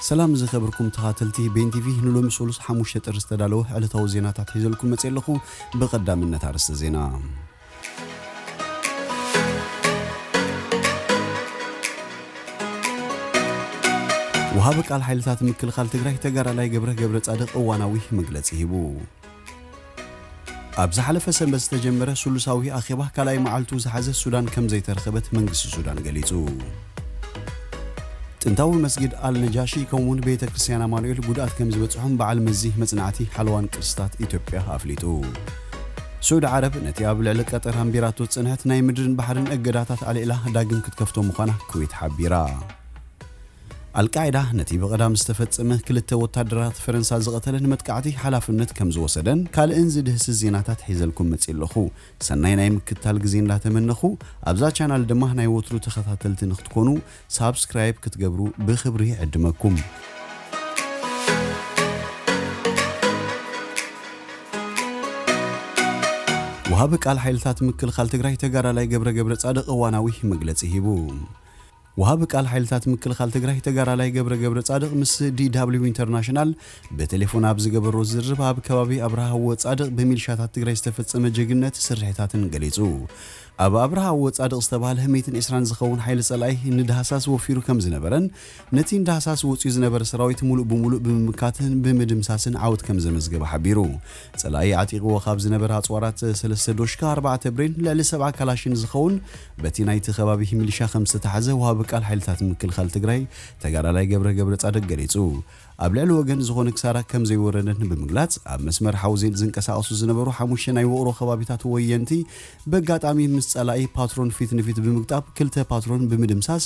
ሰላም ዝኸበርኩም ተኻተልቲ ቤን ቲቪ፣ ንሎሚ ሰሉስ ሓሙሽተ ጥሪ ዝተዳለወ ዕለታዊ ዜናታት ሒዘልኩም መፅእ ኣለኹ። ብቐዳምነት ኣርእስተ ዜና። ወሃቢ ቃል ሓይልታት ምክልኻል ትግራይ ተጋዳላይ ገብረ ገብረ ጻድቕ እዋናዊ መግለጺ ሂቡ። ኣብ ዝሓለፈ ሰንበት ዝተጀመረ ስሉሳዊ ኣኼባ ካልኣይ መዓልቱ ዝሓዘ ሱዳን ከም ዘይተረኸበት መንግስቲ ሱዳን ገሊጹ። ጥንታዊ መስጊድ ኣል ነጃሺ ከምኡውን ቤተ ክርስቲያን ኣማኑኤል ጉድኣት ከም ዝበጽሖም በዓል መዚ መጽናዕቲ ሓለዋን ቅርስታት ኢትዮጵያ ኣፍሊጡ። ስዑዲ ዓረብ ነቲ ኣብ ልዕሊ ቀጠር ኣንቢራቶ ዝጸንሐት ናይ ምድርን ባሕርን እገዳታት ኣልዒላ ዳግም ክትከፍቶ ምዃና ኩዌት ሓቢራ። ኣልቃይዳ ነቲ ብቐዳም ዝተፈጸመ ክልተ ወታደራት ፈረንሳ ዝቐተለን መጥቃዕቲ ሓላፍነት ከም ዝወሰደን ካልእን ዝድህስስ ዜናታት ሒዘልኩም መጺእ ኣለኹ። ሰናይ ናይ ምክትታል ግዜ እንዳተመነኹ፣ ኣብዛ ቻናል ድማ ናይ ወትሩ ተኸታተልቲ ንክትኮኑ ሳብስክራይብ ክትገብሩ ብኽብሪ ይዕድመኩም። ወሃቢ ቃል ሓይልታት ምክልኻል ትግራይ ተጋዳላይ ገብረ ገብረ ጻድቕ እዋናዊ መግለጺ ሂቡ። ወሃቢ ቃል ሓይልታት ምክልኻል ትግራይ ተጋዳላይ ገብረ ገብረ ጻድቕ ምስ ዲ ደብሊው ኢንተርናሽናል ብቴሌፎን ኣብ ዝገበሮ ዝርርብ፣ ኣብ ከባቢ ኣብርሃ ወጻድቕ ብሚሊሻታት ትግራይ ዝተፈጸመ ጀግነት ስርሒታትን ገሊጹ። ኣብ ኣብርሃ ወጻድቕ ዝተባህለ ሚእትን ዕስራን ዝኸውን ሓይሊ ጸላኢ ንዳህሳስ ወፊሩ ከም ዝነበረን ነቲ ንዳህሳስ ወጺኡ ዝነበረ ሰራዊት ሙሉእ ብሙሉእ ብምምካትን ብምድምሳስን ዓወት ከም ዘመዝገበ ሓቢሩ። ጸላኢ ዓጢቕዎ ካብ ዝነበረ ኣጽዋራት ሰለስተ ዶሽካ፣ ኣርባዕተ ብሬን፣ ልዕሊ ሰብዓ ካላሽን ዝኸውን በቲ ናይቲ ከባቢ ሚሊሻ ከም ዝተታሕዘ ወሃቢ ቃል ሓይልታት ምክልኻል ትግራይ ተጋዳላይ ገብረ ገብረ ጻድቕ ገሊጹ። ኣብ ልዕሊ ወገን ዝኾነ ክሳራ ከም ዘይወረደን ብምግላጽ፣ ኣብ መስመር ሓውዜን ዝንቀሳቐሱ ዝነበሩ ሓሙሽተ ናይ ውቕሮ ከባቢታት ወየንቲ በጋጣሚ ምስ ጸላኢ ፓትሮን ፊት ንፊት ብምግጣብ ክልተ ፓትሮን ብምድምሳስ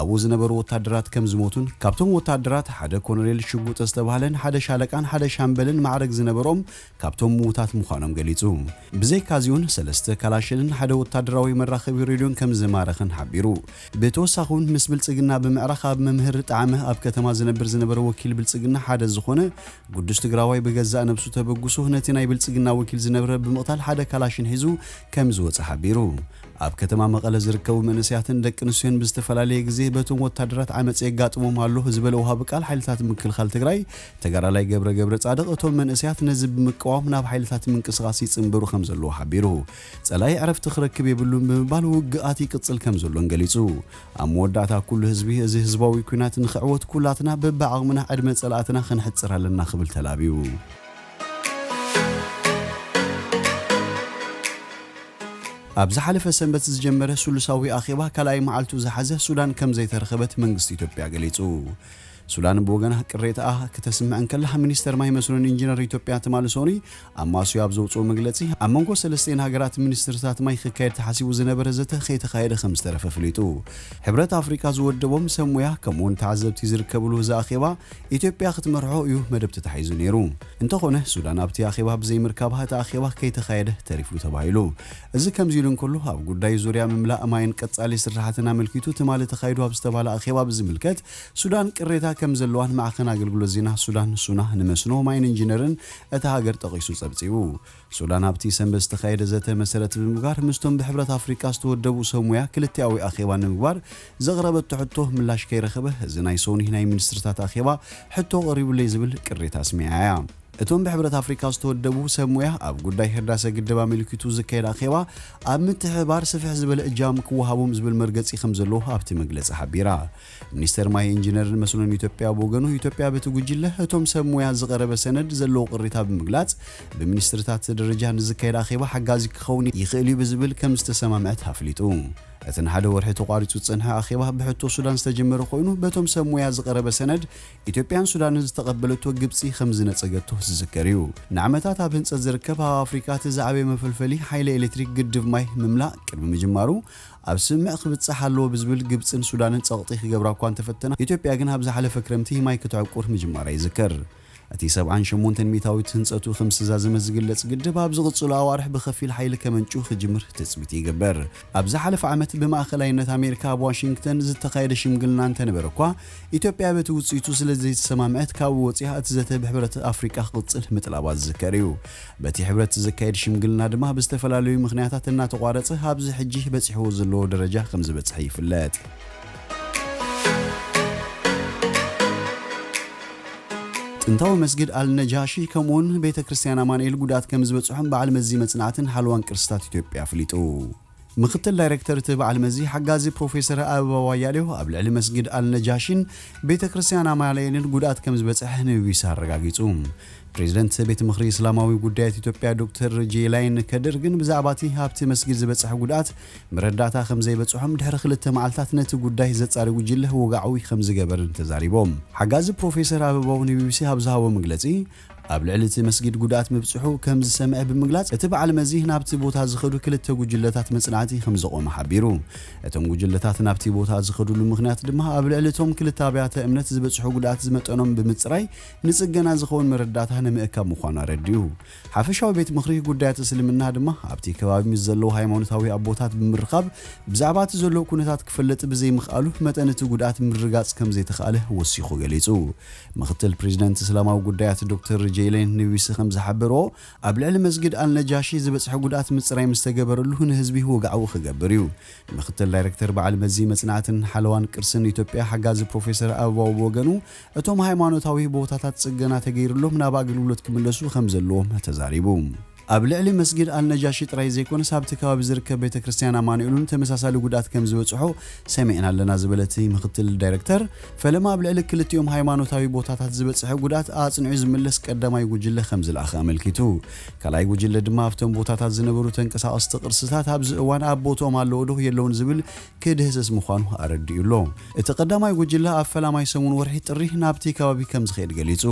ኣብኡ ዝነበሩ ወታደራት ከም ዝሞቱን ካብቶም ወታደራት ሓደ ኮሎኔል ሽጉጥ ዝተባህለን ሓደ ሻለቃን ሓደ ሻምበልን ማዕረግ ዝነበሮም ካብቶም ምዉታት ምዃኖም ገሊጹ። ብዘይካዚውን ሰለስተ ካላሽንን ሓደ ወታደራዊ መራኸቢ ሬድዮን ከም ዝማረኸን ሓቢሩ። ብተወሳኺ እውን ምስ ብልጽግና ብምዕራኽ ኣብ መምህር ጣዕመ ኣብ ከተማ ዝነብር ዝነበረ ወኪል ብልጽግና ሓደ ዝኾነ ጉዱስ ትግራዋይ ብገዛእ ነብሱ ተበጉሱ ነቲ ናይ ብልጽግና ወኪል ዝነበረ ብምቕታል ሓደ ካላሽን ሒዙ ከም ዝወጸ ሓቢሩ። ኣብ ከተማ መቐለ ዝርከቡ መንእሰያትን ደቂ ኣንስትዮን ብዝተፈላለየ ግዜ በቶም ወታደራት ዓመጽ የጋጥሞም ኣሎ ዝበለ ወሃቢ ቃል ሓይልታት ምክልኻል ትግራይ ተጋዳላይ ገብረ ገብረ ጻድቕ፣ እቶም መንእሰያት ነዚ ብምቅዋም ናብ ሓይልታት ምንቅስቓስ ይጽንበሩ ከም ዘለዉ ሓቢሩ። ጸላኢ ዕረፍቲ ክረክብ የብሉን ብምባል ውግኣት ይቅጽል ከም ዘሎን ገሊጹ። ኣብ መወዳእታ ኩሉ ህዝቢ እዚ ህዝባዊ ኲናት ንኽዕወት ኩላትና በብዓቕምና ዕድመ ጸላእትና ክንሕጽር ኣለና ክብል ተላብዩ። ኣብ ዝሓለፈ ሰንበት ዝጀመረ ስሉሳዊ ኣኼባ ካልኣይ መዓልቱ ዝሓዘ ሱዳን ከም ዘይተረኸበት መንግስቲ ኢትዮጵያ ገሊጹ። ሱዳን ብወገና ቅሬታኣ ክተስምዕ እንከላ፣ ሚኒስተር ማይ መስኖን ኢንጂነር ኢትዮጵያ ትማሊ ሶኒ ኣማስዩ ኣብ ዘውፅኦ መግለፂ፣ ኣብ መንጎ ሰለስቲኤን ሃገራት ሚኒስትርታት ማይ ክካየድ ተሓሲቡ ዝነበረ ዘተ ከይተኻየደ ከም ዝተረፈ ፍሊጡ። ሕብረት ኣፍሪካ ዝወደቦም ሰብ ሞያ ከምኡውን ተዓዘብቲ ዝርከብሉ እዚ ኣኼባ ኢትዮጵያ ክትመርሖ እዩ መደብ ተታሒዙ ነይሩ። እንተኾነ ሱዳን ኣብቲ ኣኼባ ብዘይምርካባ እቲ ኣኼባ ከይተኻየደ ተሪፉ ተባሂሉ። እዚ ከምዚ ኢሉ እንከሎ፣ ኣብ ጉዳይ ዙርያ ምምላእ ማይን ቀጻሊ ስራሓትን ኣመልኪቱ ትማሊ ተኻይዱ ኣብ ዝተባለ ኣኼባ ብዝምልከት ሱዳን ቅሬታ ከም ዘለዋን ማዕኸን ኣገልግሎት ዜና ሱዳን ሱና ንመስኖ ማይን ኢንጂነርን እታ ሃገር ጠቒሱ ጸብጺቡ። ሱዳን ኣብቲ ሰንበት ዝተኻየደ ዘተ መሰረት ብምግባር ምስቶም ብሕብረት ኣፍሪቃ ዝተወደቡ ሰብ ሞያ ክልቲኣዊ ኣኼባ ንምግባር ዘቕረበቶ ሕቶ ምላሽ ከይረኸበ፣ እዚ ናይ ሶኒ ናይ ሚኒስትርታት ኣኼባ ሕቶ ቀሪቡለይ ዝብል ቅሬታ ኣስሚዓ እያ። እቶም ብሕብረት ኣፍሪካ ዝተወደቡ ሰብ ሞያ ኣብ ጉዳይ ህዳሰ ግድብ ኣመልኪቱ ዝካየድ ኣኼባ ኣብ ምትሕብባር ስፍሕ ዝበለ እጃም ክወሃቦም ዝብል መርገጺ ከም ዘለዎ ኣብቲ መግለጺ ሓቢራ። ሚኒስተር ማይ ኢንጂነርን መስኖን ኢትዮጵያ ብወገኑ ኢትዮጵያ በቲ ጉጅለ እቶም ሰብ ሞያ ዝቐረበ ሰነድ ዘለዎ ቅሬታ ብምግላጽ ብሚኒስትርታት ደረጃ ንዝካየድ ኣኼባ ሓጋዚ ክኸውን ይኽእል እዩ ብዝብል ከም ዝተሰማምዐት ኣፍሊጡ። እቲ ንሓደ ወርሒ ተቋሪጹ ዝጸንሐ ኣኼባ ብሕቶ ሱዳን ዝተጀመረ ኮይኑ በቶም ሰብ ሞያ ዝቐረበ ሰነድ ኢትዮጵያን ሱዳንን ዝተቐበለቶ ግብጺ ከም ዝነጸገቶ ዝዝከር እዩ። ንዓመታት ኣብ ህንጸት ዝርከብ ኣብ ኣፍሪካ እቲ ዝዓበየ መፈልፈሊ ሓይሊ ኤሌክትሪክ ግድብ ማይ ምምላእ ቅድሚ ምጅማሩ ኣብ ስምምዕ ክብጻሕ ኣለዎ ብዝብል ግብጽን ሱዳንን ጸቕጢ ክገብራ እኳ እንተፈተና፣ ኢትዮጵያ ግን ኣብ ዝሓለፈ ክረምቲ ማይ ክትዕቁር ምጅማራ ይዝከር። እቲ ሰብዓን ሸሞንተን ሚእታዊት ህንጸቱ ከም ዝተዛዘመ ዝግለጽ ግድብ ኣብ ዝቕጽሉ ኣዋርሕ ብኸፊል ሓይሊ ከመንጩ ክጅምር ትጽቢት ይግበር። ኣብ ዝሓለፈ ዓመት ብማእኸላይነት ኣሜሪካ ኣብ ዋሽንግተን ዝተኻየደ ሽምግልና እንተነበረ እኳ፣ ኢትዮጵያ በቲ ውጽኢቱ ስለ ዘይተሰማምዐት ካብኡ ወጺኣ እቲ ዘተ ብሕብረት ኣፍሪቃ ክቕጽል ምጥላባ ዝዝከር እዩ። በቲ ሕብረት ዝካየድ ሽምግልና ድማ ብዝተፈላለዩ ምኽንያታት እናተቋረጸ ኣብዚ ሕጂ በጺሕዎ ዘለዎ ደረጃ ከም ዝበጽሐ ይፍለጥ። ጥንታዊ መስጊድ ኣልነጃሺ ከምኡውን ቤተ ክርስቲያን ኣማኑኤል ጉድኣት ከም ዝበፅሖም በዓል መዚ መጽናዕትን ሓለዋን ቅርስታት ኢትዮጵያ ኣፍሊጡ። ምክትል ዳይሬክተር እቲ በዓል መዚ ሓጋዚ ፕሮፌሰር ኣበባው ኣያሌው ኣብ ልዕሊ መስጊድ ኣልነጃሺን ቤተ ክርስቲያን ኣማኑኤልን ጉድኣት ከም ዝበፅሐ ንቢቢሲ ኣረጋጊጹ። ፕሬዚደንት ቤት ምኽሪ እስላማዊ ጉዳያት ኢትዮጵያ ዶክተር ጄላይን ከድር ግን ብዛዕባ እቲ ኣብቲ መስጊድ ዝበፅሐ ጉድኣት መረዳእታ ከም ዘይበፅሖም ድሕሪ ክልተ መዓልታት ነቲ ጉዳይ ዘጻሪ ጉጅለ ወግዓዊ ከም ዝገበርን ተዛሪቦም። ሓጋዚ ፕሮፌሰር ኣበባው ንቢቢሲ ኣብ ዝሃቦ መግለጺ ኣብ ልዕሊ እቲ መስጊድ ጉድኣት ምብፅሑ ከም ዝሰምዐ ብምግላጽ እቲ በዓል መዚ ናብቲ ቦታ ዝኸዱ ክልተ ጉጅለታት መጽናዕቲ ከም ዘቖመ ሓቢሩ። እቶም ጉጅለታት ናብቲ ቦታ ዝኸዱሉ ምኽንያት ድማ ኣብ ልዕሊ እቶም ክልተ ኣብያተ እምነት ዝበፅሑ ጉድኣት ዝመጠኖም ብምፅራይ ንጽገና ዝኸውን መረዳእታ ንምእካብ ምዃኑ ኣረዲኡ። ሓፈሻዊ ቤት ምኽሪ ጉዳያት እስልምና ድማ ኣብቲ ከባቢ ምስ ዘለዉ ሃይማኖታዊ ኣቦታት ብምርኻብ ብዛዕባ እቲ ዘሎ ኩነታት ክፈልጥ ብዘይምኽኣሉ መጠን እቲ ጉድኣት ምርጋጽ ከም ዘይተኻእለ ወሲኹ ገሊጹ። ምክትል ፕሬዚደንት እስላማዊ ጉዳያት ዶክተር ጄሌን ንቢቢሲ ከም ዝሓበርዎ ኣብ ልዕሊ መስጊድ ኣልነጃሺ ዝበፅሐ ጉድኣት ምፅራይ ምስ ተገበረሉ ንህዝቢ ወግዓዊ ክገብር እዩ። ምክትል ዳይሬክተር በዓል መዚ መጽናዕትን ሓለዋን ቅርስን ኢትዮጵያ ሓጋዚ ፕሮፌሰር ኣበባው ብወገኑ እቶም ሃይማኖታዊ ቦታታት ጽገና ተገይሩሎም ናብ ኣገልግሎት ክምለሱ ከም ዘለዎም ተዛሪቡ። ኣብ ልዕሊ መስጊድ ኣልነጃሺ ጥራይ ዘይኮነስ ኣብቲ ከባቢ ዝርከብ ቤተ ክርስቲያን ኣማኑኤልን ተመሳሳሊ ጉድኣት ከም ዝበጽሖ ሰሚዕና ኣለና ዝበለ እቲ ምክትል ዳይሬክተር፣ ፈለማ ኣብ ልዕሊ ክልቲኦም ሃይማኖታዊ ቦታታት ዝበጽሐ ጉድኣት ኣጽኒዑ ዝምለስ ቀዳማይ ጉጅለ ከም ዝለኣኸ ኣመልኪቱ። ካልኣይ ጉጅለ ድማ ኣብቶም ቦታታት ዝነበሩ ተንቀሳቐስቲ ቅርስታት ኣብዚ እዋን ኣብ ቦትኦም ኣለዎ ዶ የለውን ዝብል ክድህስስ ምዃኑ ኣረዲኡ ኣሎ። እቲ ቀዳማይ ጉጅለ ኣብ ፈላማይ ሰሙን ወርሒ ጥሪ ናብቲ ከባቢ ከም ዝኸይድ ገሊጹ።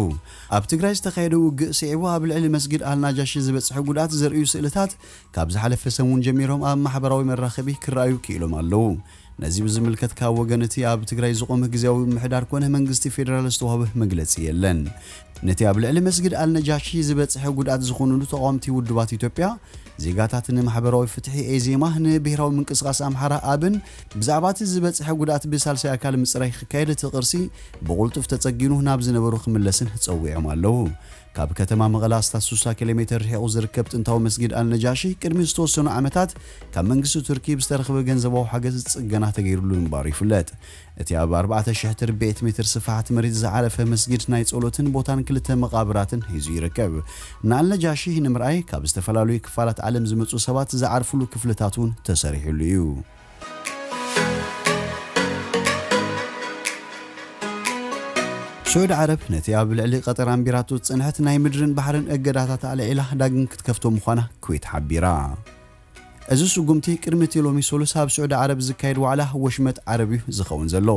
ኣብ ትግራይ ዝተኻየደ ውግእ ስዒቡ ኣብ ልዕሊ መስጊድ ኣልናጃሺ ዝበጽሐ ጉድኣት ዘርእዩ ስእልታት ካብ ዝሓለፈ ሰሙን ጀሚሮም ኣብ ማሕበራዊ መራኸቢ ክረኣዩ ክኢሎም ኣለዉ። ነዚ ብዝምልከት ካብ ወገን እቲ ኣብ ትግራይ ዝቖመ ግዝያዊ ምምሕዳር ኮነ መንግስቲ ፌደራል ዝተዋህበ መግለጺ የለን። ነቲ ኣብ ልዕሊ መስጊድ ኣልነጃሺ ዝበጽሐ ጉድኣት ዝኾኑሉ ተቓወምቲ ውድባት ኢትዮጵያ፣ ዜጋታት ንማሕበራዊ ፍትሒ ኤዜማ፣ ንብሄራዊ ምንቅስቓስ ኣምሓራ ኣብን ብዛዕባ እቲ ዝበጽሐ ጉድኣት ብሳልሳይ ኣካል ምጽራይ ክካየድ እቲ ቅርሲ ብቕልጡፍ ተጸጊኑ ናብ ዝነበሮ ክምለስን ጸዊዖም ኣለዉ። ካብ ከተማ መቐለ ኣስታት ስሳ ኪሎ ሜትር ርሒቑ ዝርከብ ጥንታዊ መስጊድ ኣልነጃሺ ቅድሚ ዝተወሰኑ ዓመታት ካብ መንግስቲ ቱርኪ ብዝተረኽበ ገንዘባዊ ሓገዝ ጽገና ተገይሩሉ ምንባሩ ይፍለጥ። እቲ ኣብ ኣርባዕተ ሽሕ ትርብዒት ሜትር ስፍሓት መሬት ዝዓረፈ መስጊድ ናይ ጸሎትን ቦታን ክልተ መቓብራትን ሒዙ ይርከብ። ንኣልነጃሺ ንምርኣይ ካብ ዝተፈላለዩ ክፋላት ዓለም ዝመጹ ሰባት ዝዓርፍሉ ክፍልታት እውን ተሰሪሑሉ እዩ። ስዑዲ ዓረብ ነቲ ኣብ ልዕሊ ቀጠር ኣንቢራቶ ዝጸንሐት ናይ ምድርን ባሕርን እገዳታት ኣልዒላ ዳግም ክትከፍቶ ምዃና ኩዌት ሓቢራ። እዚ ስጉምቲ ቅድሚ እቲ ሎሚ ሰሉስ ኣብ ስዑዲ ዓረብ ዝካየድ ዋዕላ ወሽመጥ ዓረብ እዩ ዝኸውን ዘሎ።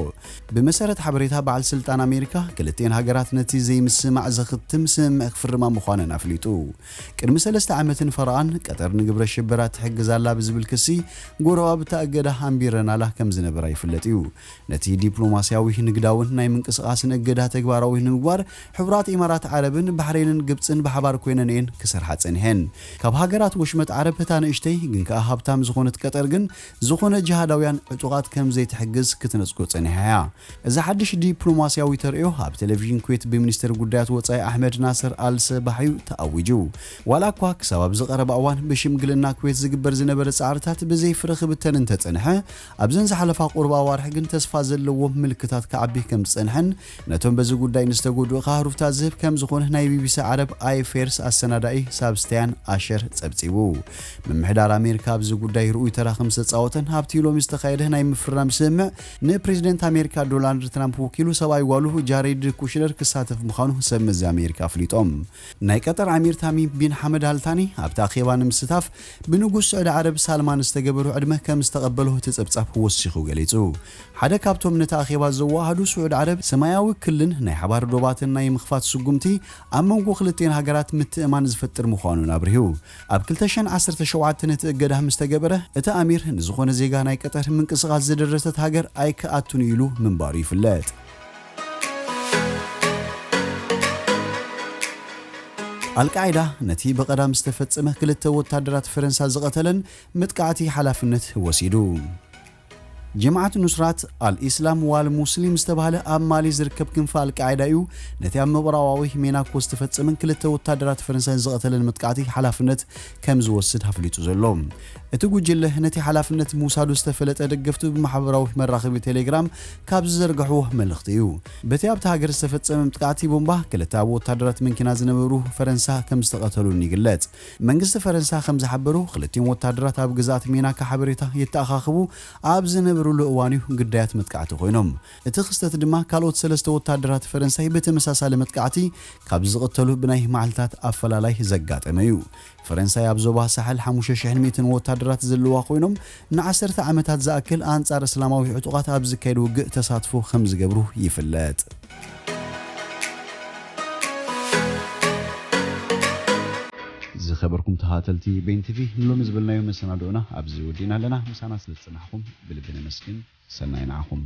ብመሰረት ሓበሬታ በዓል ስልጣን ኣሜሪካ፣ ክልቲኤን ሃገራት ነቲ ዘይምስምማዕ ዘኽትም ስምምዕ ክፍርማ ምዃነን ኣፍሊጡ። ቅድሚ ሰለስተ ዓመትን ፈረቓን ቀጠር ንግብረ ሽበራ ትሕግዝ ኣላ ብዝብል ክሲ ጎረባብታ እገዳ ኣንቢረናላ ከም ዝነበራ ይፍለጥ እዩ። ነቲ ዲፕሎማስያዊ፣ ንግዳውን ናይ ምንቅስቓስን እገዳ ተግባራዊ ንምግባር ሕቡራት ኢማራት ዓረብን ባሕሬንን ግብጽን ብሓባር ኮይነን እየን ክሰርሓ ጸኒሐን። ካብ ሃገራት ወሽመጥ ዓረብ እታ ንእሽተይ ግን ከኣ ሃብታም ዝኾነት ቀጠር ግን ዝኾነ ጅሃዳውያን ዕጡቓት ከም ዘይትሕግዝ ክትነጽጎ ጸኒሓ እያ። እዚ ሓድሽ ዲፕሎማስያዊ ተርእዮ ኣብ ቴሌቪዥን ኩዌት ብሚኒስትር ጉዳያት ወጻኢ ኣሕመድ ናስር ኣል ሰባሕ እዩ ተኣዊጁ። ዋላ እኳ ክሳብ ኣብዚ ቀረባ እዋን ብሽምግልና ኩዌት ዝግበር ዝነበረ ጻዕርታት ብዘይ ፍረ ክብተን እንተጸንሐ፣ ኣብዘን ዝሓለፋ ቁሩብ ኣዋርሕ ግን ተስፋ ዘለዎ ምልክታት ክዓቢ ከም ዝጸንሐን ነቶም በዚ ጉዳይ ንዝተጎድኡ ከኣ ሩፍታ ዝህብ ከም ዝኾነ ናይ ቢቢሲ ዓረብ ኣይ ፌርስ ኣሰናዳኢ ሳብስቲያን ኣሸር ጸብጺቡ። ምምሕዳር ኣሜሪካ ኣብዚ ጉዳይ ርኡይ ተራ ከም ዝተጻወተን ኣብቲ ሎሚ ዝተኻየደ ናይ ምፍራም ስምምዕ ንፕሬዚደንት ኣሜሪካ ዶናልድ ትራምፕ ወኪሉ ሰብኣይ ጓሉ ጃሬድ ኩሽነር ክሳተፍ ምዃኑ ሰብ መዚ ኣሜሪካ ኣፍሊጦም። ናይ ቀጠር ኣሚር ታሚም ቢን ሓመድ ኣልታኒ ኣብቲ ኣኼባ ንምስታፍ ብንጉስ ስዑዲ ዓረብ ሳልማን ዝተገበሩ ዕድመ ከም ዝተቐበሎ እቲ ጸብጻብ ወሲኹ ገሊጹ። ሓደ ካብቶም ነቲ ኣኼባ ዘወሃዱ ስዑዲ ዓረብ ሰማያዊ ክልን ናይ ሓባር ዶባትን ናይ ምኽፋት ስጉምቲ ኣብ መንጎ ክልቲኤን ሃገራት ምትእማን ዝፈጥር ምዃኑን ኣብሪሁ። ኣብ ክልተ ሽሕን ዓሰርተ ሸውዓተን እቲ እገዳ ምስ ተገበረ፣ እቲ ኣሚር ንዝኾነ ዜጋ ናይ ቀጠር ምንቅስቓስ ዝደረተት ሃገር ኣይክኣቱን ኢሉ ምንባሩ ይፍለጥ። ኣልቃይዳ ነቲ ብቐዳም ዝተፈጸመ ክልተ ወታደራት ፈረንሳ ዝቐተለን መጥቃዕቲ ሓላፍነት ወሲዱ። ጀማዓት ኑስራት ኣልኢስላም ዋል ሙስሊም ዝተባህለ ኣብ ማሊ ዝርከብ ክንፊ ኣልቃዒዳ እዩ ነቲ ኣብ ምዕራባዊ ሜናኮ ዝተፈጸመን ክልተ ወታደራት ፈረንሳይ ዝቐተለን መጥቃዕቲ ሓላፍነት ከም ዝወስድ ኣፍሊጡ ዘሎ። እቲ ጉጅለ ነቲ ሓላፍነት ምውሳዱ ዝተፈለጠ ደገፍቱ ብማሕበራዊ መራኸቢ ቴሌግራም ካብ ዝዘርግሕዎ መልእኽቲ እዩ። በቲ ኣብቲ ሃገር ዝተፈጸመ መጥቃዕቲ ቦምባ ክልተ ኣብ ወታደራት መንኪና ዝነበሩ ፈረንሳ ከም ዝተቐተሉን ይግለጽ። መንግስቲ ፈረንሳ ከም ዝሓበሩ ክልቲኦም ወታደራት ኣብ ግዝኣት ሜናካ ሓበሬታ የተኣኻኽቡ ኣብ ዝነበሩሉ እዋን እዩ ግዳያት መጥቃዕቲ ኮይኖም። እቲ ክስተት ድማ ካልኦት ሰለስተ ወታደራት ፈረንሳይ ብተመሳሳሊ መጥቃዕቲ ካብ ዝቕተሉ ብናይ መዓልታት ኣፈላላይ ዘጋጠመ እዩ። ፈረንሳይ ኣብ ዞባ ሳሕል ሓሙሽተ ሽሕን ሚእትን ወታደራት ዘለዋ ኮይኖም ንዓሰርተ ዓመታት ዝኣክል ኣንጻር እስላማዊ ዕጡቓት ኣብ ዝካየድ ውግእ ተሳትፎ ከም ዝገብሩ ይፍለጥ። ዝኸበርኩም ተኸታተልቲ ቤን ቲቪ ንሎሚ ዝበልናዮ መሰናድኦና ኣብዚ ወዲእና ኣለና። ምሳና ስለ ዝጸናሕኩም ብልቢ ነመስግን። ሰናይ ንዓኹም።